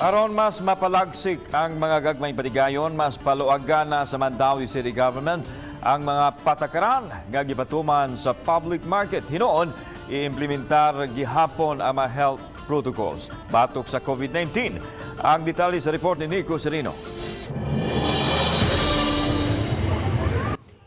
Aron mas mapalagsik ang mga gagmayng panigayon, mas paluagan na sa Mandaue City Government ang mga patakaran nga gipatuman sa public market. Hinuon, iimplementar gihapon ang mga health protocols batok sa COVID-19. Ang detalye sa report ni Nico Serino.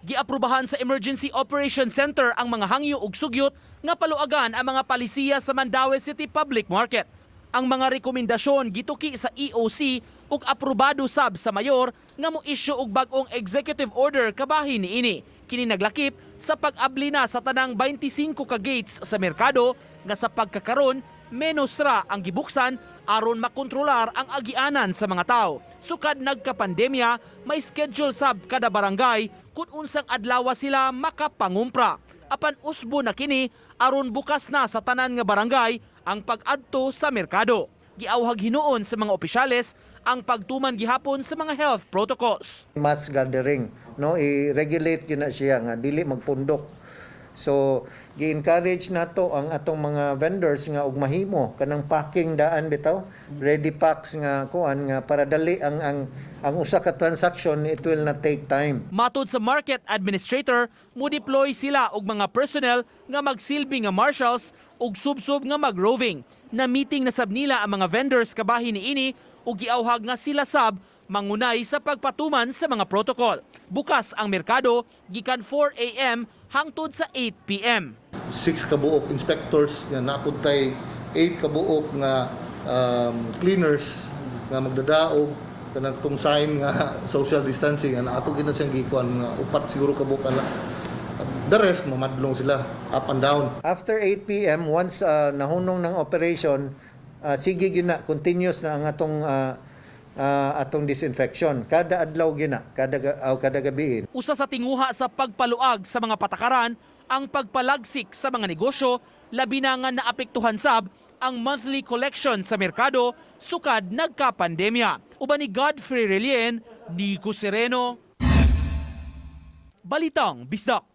Giaprubahan sa Emergency Operation Center ang mga hangyo ug sugyot nga paluagan ang mga palisiya sa Mandaue City Public Market. Ang mga rekomendasyon gituki sa EOC ug aprobado sab sa mayor nga mo-issue og bag-ong executive order kabahin niini. Kini naglakip sa pag-abli na sa tanang 25 ka gates sa merkado nga sa pagkakaron menos ra ang gibuksan aron makontrolar ang agianan sa mga tao. Sukad nagkapandemya, may schedule sab kada barangay kung unsang adlaw sila makapangumpra. Apan usbo na kini aron bukas na sa tanan nga barangay ang pag-adto sa merkado. Giawhag hinuon sa mga opisyales ang pagtuman gihapon sa mga health protocols. Mass gathering, no, i-regulate gyud na siya nga dili magpundok. So gi-encourage nato ang atong mga vendors nga og mahimo kanang packing daan bitaw, ready packs nga kuan nga para dali ang usa ka transaction, it will not take time. Matod sa market administrator, mo-deploy sila og mga personnel nga magsilbi nga marshals ug subsob nga mag-roving. Na meeting na sab nila ang mga vendors kabahin niini ug giawhag nga sila sab mangunay sa pagpatuman sa mga protocol. Bukas ang merkado gikan 4 a.m. hangtod sa 8 p.m. 6 kabuok inspectors nga naa pud tay 8 kabuok nga cleaners nga magdadaog kanang tong sign nga social distancing nga ato gid na siyang gikuan, mga upat siguro kabuok ana. The rest mamadlong sila up and down. After 8 p.m., once nahunong ng operation, sige gyud na, continuous na ang atong disinfection kada adlaw gyud na, kada gabi. Usa sa tinguha sa pagpaluag sa mga patakaran ang pagpalagsik sa mga negosyo, labi na nga naapektuhan sab ang monthly collection sa merkado sukad nagkapandemya. Uban ni Godfrey Relien, Nico Sereno, Balitang Bisdak.